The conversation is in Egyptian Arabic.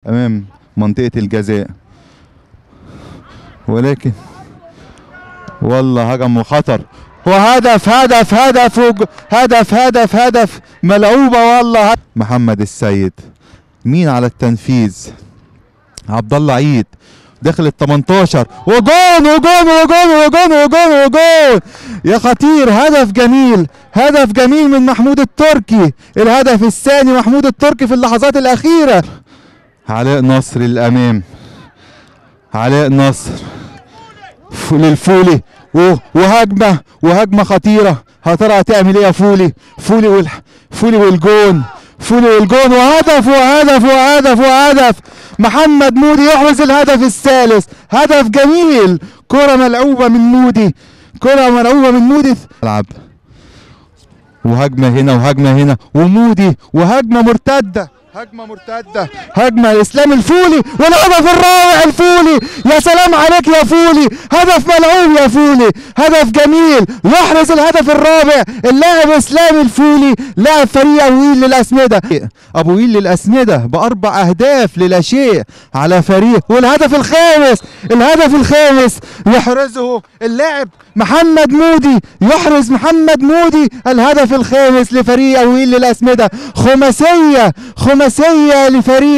امام منطقة الجزاء، ولكن والله هجم وخطر، وهدف هدف هدف هدف هدف هدف ملعوبه والله. محمد السيد مين على التنفيذ؟ عبد الله عيد داخل ال 18، وجون وجون وجون وجون وجون وجون يا خطير. هدف جميل، هدف جميل من محمود التركي، الهدف الثاني محمود التركي في اللحظات الأخيرة. علاء نصر للأمام، علاء نصر للفولي، وهجمة وهجمة خطيرة. هترى هتعمل ايه يا فولي؟ فولي فولي والجون، فولي والجون، وهدف وهدف وهدف وهدف. محمد مودي يحرز الهدف الثالث، هدف جميل، كرة ملعوبة من مودي، كرة ملعوبة من مودي. العب وهجمة هنا وهجمة هنا ومودي، وهجمة مرتدة، هجمة مرتدة، هجمة اسلام الفولي، والهدف الرائع الفولي. يا سلام عليك يا فولي، هدف ملعوب يا فولي، هدف جميل، يحرز الهدف الرابع اللاعب اسلام الفولي، لاعب فريق ابو ويل للاسمده، ابو ويل للاسمده باربع اهداف للا شيء على فريق. والهدف الخامس، الهدف الخامس يحرزه اللاعب محمد مودي، يحرز محمد مودي الهدف الخامس لفريق ابو ويل للاسمده. خماسيه، خماسيه لفريق